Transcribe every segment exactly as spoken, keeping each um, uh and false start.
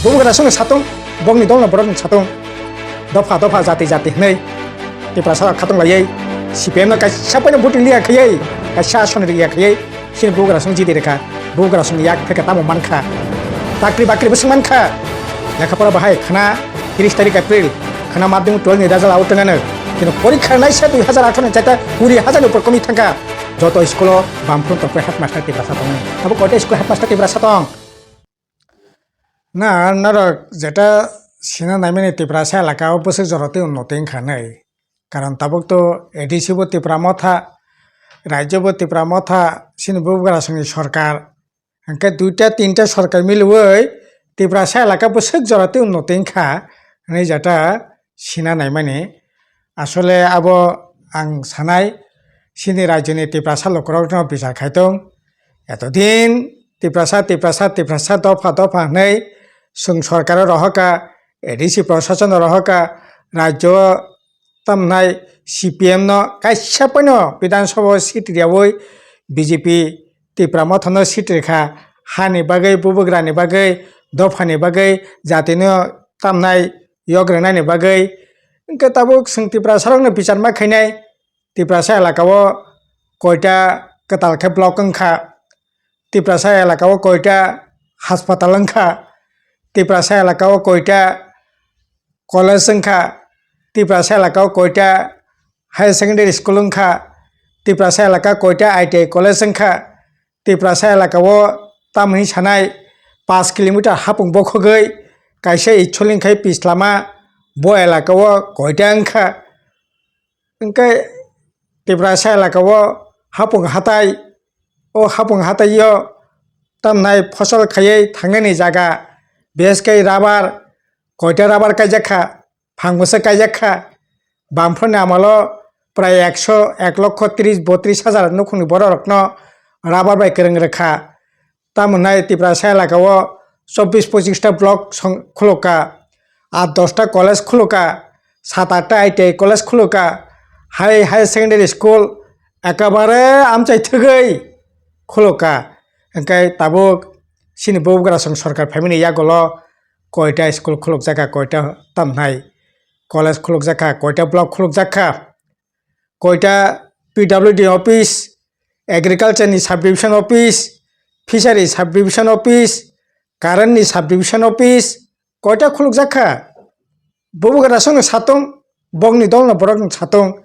Bubagra songni satung, bongni dolno borokni satung. Dopha dopha jati jati hwnwi Tiprasa rok khatung laiwi C P M no kaisa poino buti liya khaiwi, kaisa asoni riya khaiwi, sini bubagra song jidi rikha, bubagra song yak pheka tamo mankha. Chakri bakri bwswng mankha. Lekha pora bahai khana tiris tarik April, khana madhyamik twelve ni result out tongano. Kino porikha naisa dui hajar atharo ni chaita kuri hajar ni upor komi thangkha. Joto school o bamphru tongkhe headmaster Tiprasa tongo. Abo koita school headmaster Tiprasa tong? Na, norok jeta sina naimani Tiprasa elaka o bwswk jora tei unnoti wngkha nai. Karon tabuk to A D C bo Tipra Motha, rajyo bo Tipra Motha, sini bubagra songni sorkar. Hwnkhe duita tinta sorkar miliwi Tiprasa elaka bwswk jora tei unnoti wngkha hwnwi jeta sina naimani. Asole abo ang sanai, sini rajyoni Tiprasa lukurokno bichar khai tong. Etodin Tiprasa, Tiprasa, Tiprasa dopha dopha hwnwi chwng sorkaro rohorkha, A D C prosasono rohorkha, rajyo tamnai C P M no kaisa poino Bidhan Sabha o seat riyawi B J P Tipra Mothano seat rikha, hani bagwi, bubagrani bagwi, dophani bagwi, jatino tamnai yok rwnani bagwi. Hwnkhe tabuk chwng Tiprasa rokno bichar ma khainai, Tiprasa elaka o koita kwtal khe block wngkha, Tiprasa elaka o koita haspatal wngkha, Tiprasa elaka o koita college wngkha, Tiprasa elaka o koita higher secondary school wngkha, Tiprasa elaka koita I T I college wngkha, Tiprasa elaka o tamoni sanai paanch kilometer hapung bokhogwi kaisa school wngkha Pislama, bo elaka o koita wngkha. Hwnkhe Tiprasa elaka o hapung hatai, o hapung hatai o tamnai phosol khaiwi thangnani jaga, beskhe rubber, koita rubber kaijak kha, phang bwsa kaijak kha. Bamphorni amalo prai ekso, ek lokho tris botris hajar nukhungni bororokno rubber bai kwrwng rwkha. Tamo hwnai Tiprasa elaka o chobbish pochista block song-, khulukha, aat dosta college khulukha, sat atta I T I college khulukha, high, higher secondary school ekabare amchai thwgwi khulukha. Hwnkhe tabuk chini bubagra song sorkar phaimani yagulo koita school khulukjakha, koita tamnai college khulukjakha, koita block khulukjakha, koita P W D office, agriculture ni subdivision office, fishery subdivision office, current ni subdivision office, koita khulukjakha. Bubagra songni satung, bongni dolno borokni satung,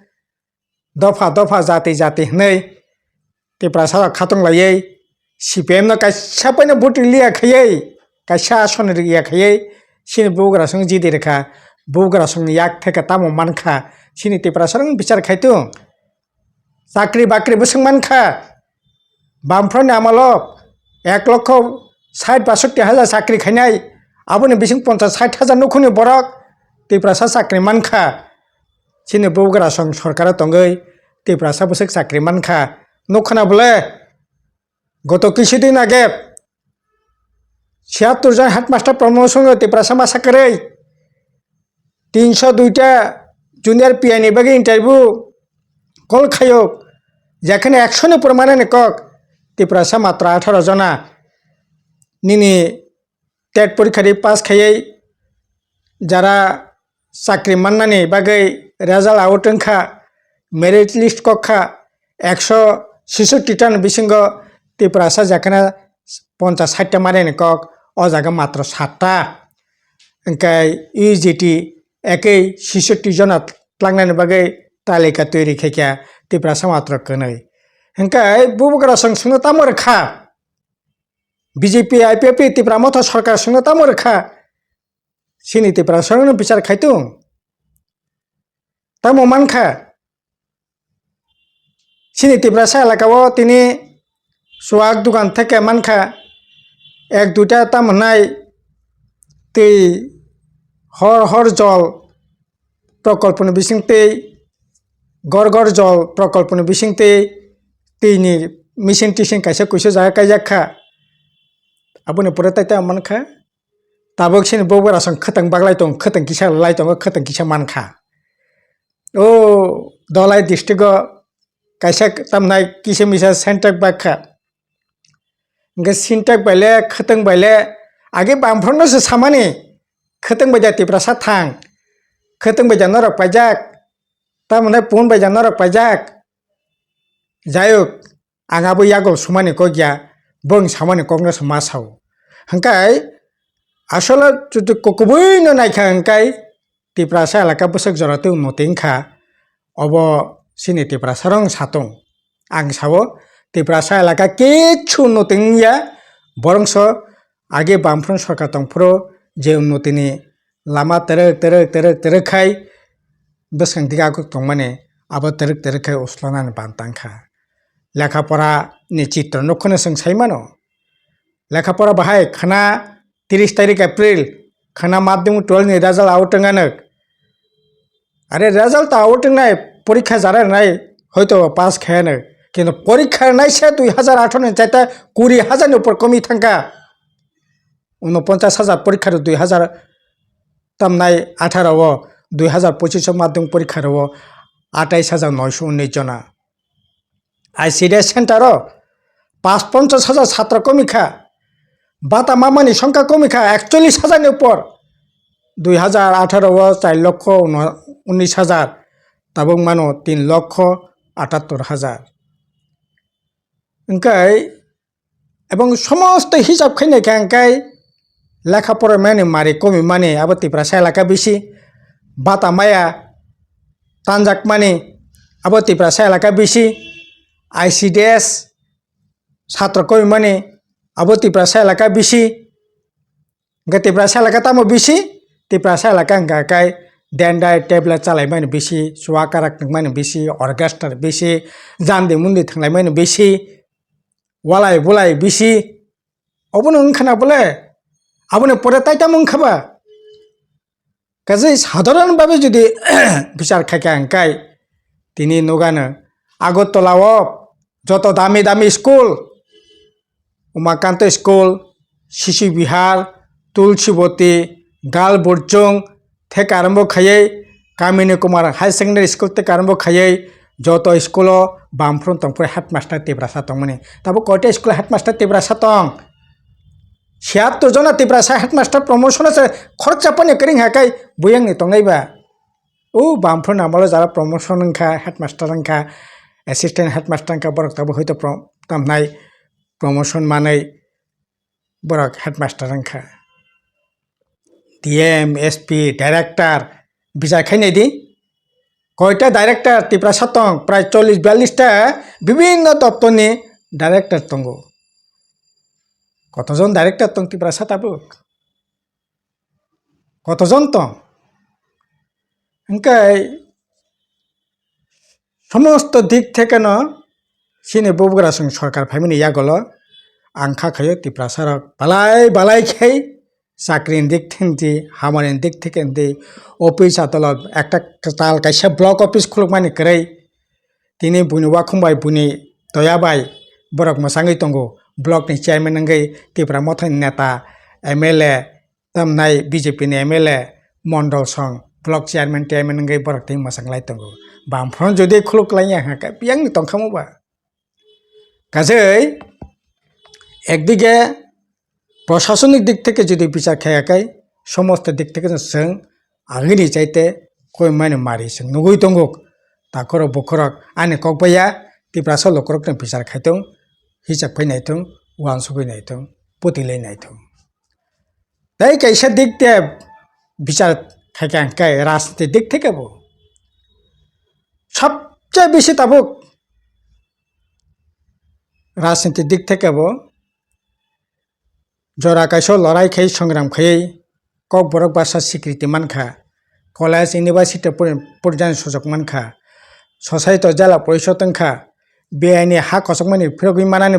dopha dopha jati jati hwnwi Tiprasa rok khatung laiwi C P M no kaisa poino buti liya khaiwi, kaisa asoni riya khaiwi, chini bubagra song jidi rikha, bubagra songni yak theke tamo mankha, chini Tiprasa rok bichar khai tung. Chakri bakri bwswng mankha, Bamphorni amalo ek lokho sait basotti hajar chakri khainai, aboni bising ponchas sait hajar nukhungni borok Tiprasa chakri mankha. Chini bubagra song sorkaro tongwi Tiprasa bwswk chakri mankha. Nukhana bole? Goto kisi din age siyattor jon headmaster promotion o Tiprasa masa kwrwi, tinso duita junior P I ni bagwi interview call khayo, jekhane ekso ni upor manani kok, Tiprasa matra atharo jona. Nini tet porikha di pass khaiwi jara chakri mannani bagwi result out wngkha, merit list kok kha, ekso sisoti ta ni bisingo Tiprasa jekhane ponchas sait ta manani kok, o jaga matro sat ta. Hwnkhe U G T ekwi sisoti jona tlangnani bagwi talika toiri khaikha Tiprasa matro kwnwi. Hwnkhe bubagra song songno tamo rwkha? B J P, I P F T, Tipra Motha sorkar songno tamo rwkha? Chini Tiprasa rokno bichar khai tung. Tamo mankha, chini Tiprasa elaka o tini chuak dukan theke mankha, ek duita tamo hwnai twi hor hor jol prokolponi bising twi, gor gor jol prokolponi bising twi, twi ni machine tising kaisa kuisu jaga kaijak kha. Aboni pore tai tamo mankha, tabuk chini bubagra song khwtang baglai tong, khwtang kisa lai tongo, khwtang kisa mankha. O Dholai district o kaisa tamnai kisa misa Sintex bag kha. Hwnkhe Sintex bai le, khwtang bai le, Age bamphorno se samani, khwtwng bai da Tiprasa thang, khwtwng bai da norok paijak, tamoni pun bai da norok paijak. Jayuk, ang abo yago sumani kok ya, bwng samani kokno se ma sao. Hwnkhe asole jodi kubui no naikha hwnkhe Tiprasa elaka bwswk jora tei unnoti wngkha, obo chini Tiprasa rok satung. Ang sao Tiprasa elaka kichu unnoti wngya, borongso age bamphorni sorkar tongphuru je unnotini lama terek terek terek terek khai bwskang dige aguk tongmani abo terek terek khai uslanani ban tangkha. Lekha pora ni chitro nukhono chwng sai mano. Lekha pora bahai khana tris tarik April khana madhyamik twelve ni result out wngya nuk. Are result out wngnai porikha jara rwnai hoito pass khaya nuk. Kintu porikha rwnai se dui hazar atharo ni chaita kuri hazar ni upor komi thangkha. Unoponchas hazar porikha rw dui hazar tamnai atharo o, dui hazar pochis o madhyamik porikha rw o atais hazar noisho unnis jona. I C D S center o pas ponchas hazar satro komi kha. Bata mamani songkha komi kha ekchollis hazar ni upor. Dui hazar atharo o char lokho uno-, unnis hazar, tabuk mano tin lokho atattor hazar. Hwnkhe Ebong somosto hisab khainai kha hwnkhe lekha poraimani mari komimani abo Tiprasa elaka bisi, bata maya tanjakmani abo Tiprasa elaka bisi, I C D S satro komimani abo Tiprasa elaka bisi, hwnkhe Tiprasa elaka tamo bisi, Tiprasa elaka hwnkha khe dendai tablet chalaimani bisi, chuwa karak tongmani bisi, orchestra bisi, jandi mundi thanglaimani bisi, walai bulai bisi, obono wngkha na bole, aboni pore tai tamo wngkha ba? Kaje sadharon bhabe jodi bichar khaikha hwnkhe tini nugano Agartala o joto dami dami school, Umakanta school, Shishu Vihar, Tulsiboti, Gal Burchung, theka arombo khaiwi Kamini Kumar Higher Secondary School theka arombo khaiwi joto school o bamphru tongphuru headmaster Tiprasa tongmani. Tabuk koita school o headmaster Tiprasa tong? Siyattor jona Tiprasa headmaster promotion o se khoroksa pani kwrwng ha kai buyang ni tongnai ba. O bamphru namolo jara promotion wngkha, headmaster wngkha, assistant headmaster wngkha, borok tabuk hoito pro-, tamnai promotion manwi borok headmaster wngkha. D M, S P, director, bijai khainai di. Koita director Tiprasa tong, prai chollis biyallis ta bibinno doptorni director tongo. Kotojon director tong Tiprasa tabuk? Kotojon tong? Hwnkhe somosto dik thekeno chini bubagra chwng sorkar phaimani yagulo ang kha khaio Tiprasa rok balai balai khai chakri ni dik thekdi, hamari ni dik thekdi, office adolot ekta kwtal kaisa block office khulukmani kwrwi. Tini buini wakhung bai, buini toya bai borok mwchangwi tongo, block ni chairman wngwi Tipra Mothani neta, M L A, tamnai B J P ni M L A, mondol song, block chairman, chairman wngwi borok tini mwchang lai tongo. Bamphron jodi khuluk lai ya hwnkhe biyang ni tongkha mo ba? Kajei ekdige prosasonik dik theke jodi bichar khaya khai, somosto dik theke no chwng agini chaite koi mani mari chwng nugui tongo. Takhorok bukhorok ani kok baiya Tiprasa lukurokno bichar khai tong, hichak phai nai tong, uansugui nai tong, putilai nai tong. Tei kaisa dik de bichar khaikha hwnkhe rajniti dik theke bo. Sabse bisi tabuk rajniti dik theke bo jora kaisa lorai khai songram khaiwi kokborok basa sikriti mankha. College, university pori-, porijani sujok mankha. Society o jela porisod wngkha. Biyai ni ha kosokmani phirogwi manani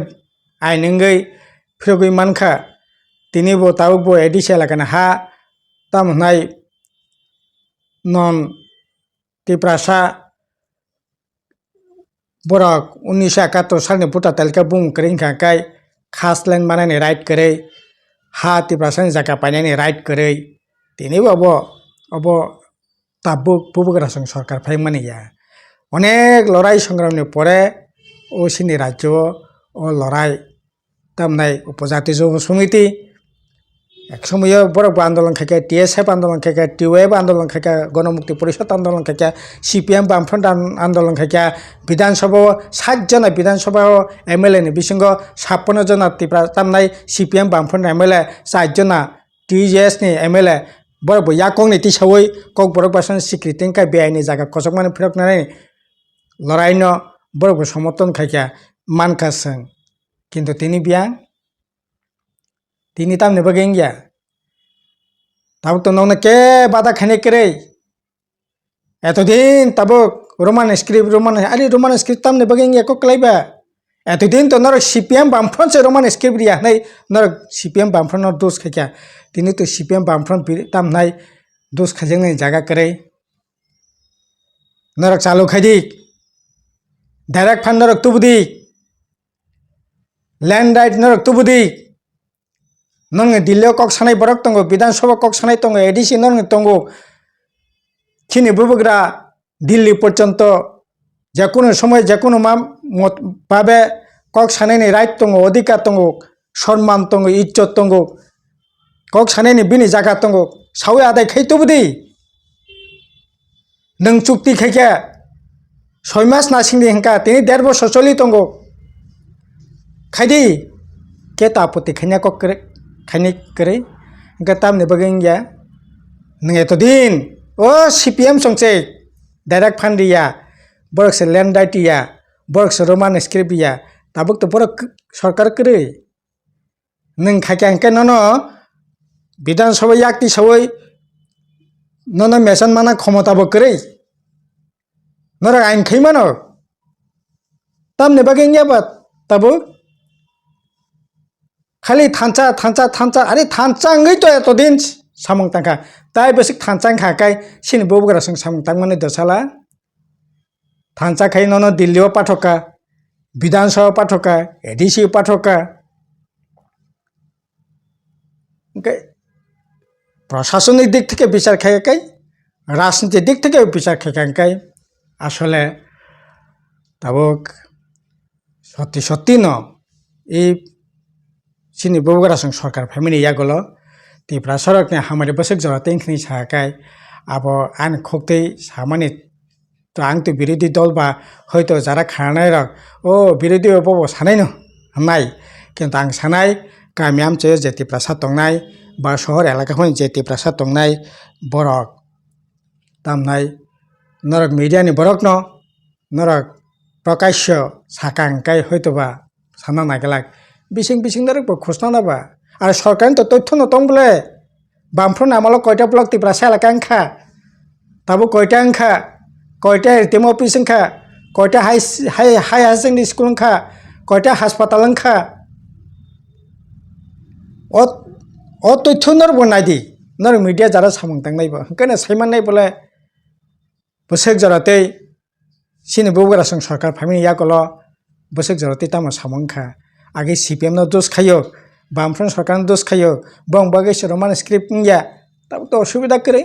ain wngwi phirogwi mankha. Tini bo tabuk bo A D C elakani ha tamo hwnai non Tiprasa borok unnisho ekattor salni voter talika bung kwrwi wngkha khe khas line manani right kwrwi, ha Tiprasani jaga painani right kwrwi. Tini bo obo, obo tabuk bubagra chwng sorkar phaimani ya. Onek lorai songramni pore o chini rajyo o lorai tamnai Upojati Jobo Somiti, Ek somoyo borok bo andolon khaikha, T S F andolon khaikha, T Y F andolon khaikha, Gonomukti Porishad andolon khaikha, C P M Bamfront an-, andolon khaikha, Bidhan Sabha o sat jona Bidhan Sabha o M L A ni bisingo sappono jona Tipra tamnai C P M Bamfront M L A, sat jona T J S ni M L A, borok bo yakong ni tisaui Kokborok bwsano sikri tengkha, biyai ni jaga kochokmani phirok nanai lorai no borok bo somorthon khaikha mankha chwng. Kintu tini biyang Tini tamni bagwi wngya? Tabuk to nokno ke bada khainai kwrwi. Etodin tabuk Roman script, Roman, ari Roman script tamni bagwi wngya kok kwlaiba? Etodin to norok C P M Bamfront se Roman script riya hwnwi norok C P M Bamfront no dos khaikha. Tini to C P M Bamfront biri tamnai dos khaijaknai jaga kwrwi. Norok chalu khaidi. Direct fund norok tubudi. Land right norok tubudi. Nongni Delhi o kok sanai borok tongo, Bidhan Sabha kok sanai tongo, A D C nongni tongo. Chini bubagra Delhi porjonto jekunu somoy jekunu ma mot-, babe kok sanaini right tongo, odhikar tongo, sonman tongo, ijjot tongo. Kok sanaini bini jaga tongo, saui adai khai tubudi. Nwng chukti khaikhe soi mas nasingdi hwnkha, tini der bosor choli tongo. Khaidi, khe ta apoti khaina kok kwrwi, khaini kwrwi. Hwnkhe tamni bagwi wngya, nwng etodin, o C P M songse, direct fund riya, borok se land right ya, borok se Roman script ya, tabuk to borok k-, sorkar kwrwi. Nwng khaikha hwnkhe nono Bidhan Sabha yakti saui nono mechang mana khomota bo kwrwi. Norok ain khai mano. Tamni bagwi wngya ba tabuk? Khali thansa, thansa, thansa, ari thansa wngwi to etodin samung tangkha. Tai bwswk thansa wngkha kai chini bubagra chwng samung tangmani dosala. Thansa khai nono Delhi o pathokha, Bidhan Sabha pathokha, A D C pathokha. Hwnkhe prashasonik dik theke bichar khai kai, rajniti dik theke bichar khai kai, asole tabuk sotti sotti no i chini bubagra chwng sorkar phaimani yagulo Tiprasa rokni hamari bwswk jora tei wngkhini sa kai, abo ani khuktwi samani. To ang to birodhi dol ba hoito jara khananai rok, o birodhi o bobo sanai no hwnai, kintu ang sanai kami amchaio je Tiprasa tongnai ba sohor elaka hwn je Tiprasa tongnai borok tamnai norok media ni borok no norok prokasyo sakang kai hoito ba sana naiglak bising bising norok bo khosna na ba ar sorkar ni to tothyo no tong bole. Bamphro ni amolo koita block Tiprasa elaka wngkha? Tabuk koita wngkha? Koita R T M office wngkha? Koita high, high, high secondary school wngkha? Koita haspatal wngkha? O, o toithyo norokbo naidi. Norok media jara samung tangnaibo. Hwnkhe no saimannai bole bwswk jora tei Chini bubagra chwng sorkar phaimani yagulo bwswk jora tei tamo samung wngkha. Age C P M no dos khaio, Bamfront sorkar no dos khaio, bong bagwi se Roman script wngya, tabuk to osubida kwrwi.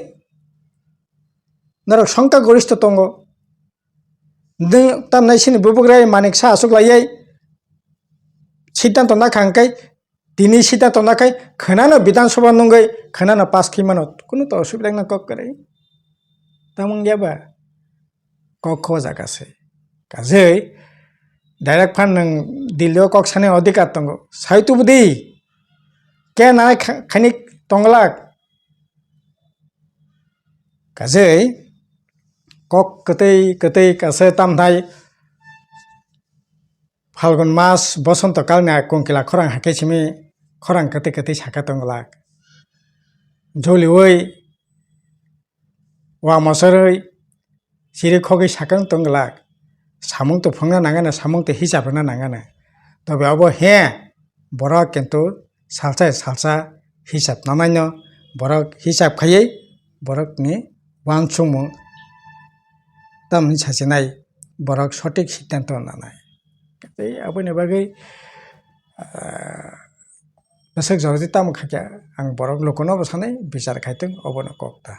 Norok songkha goristo tongo. Nwng tamnai chini bubagra manik sa aswk laiwi siddhanto nakha hwnkhe Tini sita tongna khai khwnano Bidhan Sabha nungwi khwnano pass khai mano, kunu to osubida wngna kok kwrwi. Tamo wngya ba? Kok kho jaga se. Kajei direct phan nwng Delhi o kok sani odhikar tongo. Sai tubudi. Ke nai kha-, khaini tonglak. Kajei kok kwtwi kwtwi kasa tamthai Phalgun mas bosonto kalni a kongkila khorang hakhe simi khorang kwtwi kwtwi saka tongglak. Joliui, wama sorwi, siri khogwi sakang tongglak. Samung to phungna nangana, samung to hisab rwna nangana. Tobe obo he borok kintu salsa salsa hisab nanaino borok hisab khaiwi borokni uansukmung tamni sachinai borok sotik siddhanto nanai. Tei aboni bagwi, ah, bwswk jorodi tamo khaikha ang borok lukuno bo sanai bichar khaitwng obono kok ta.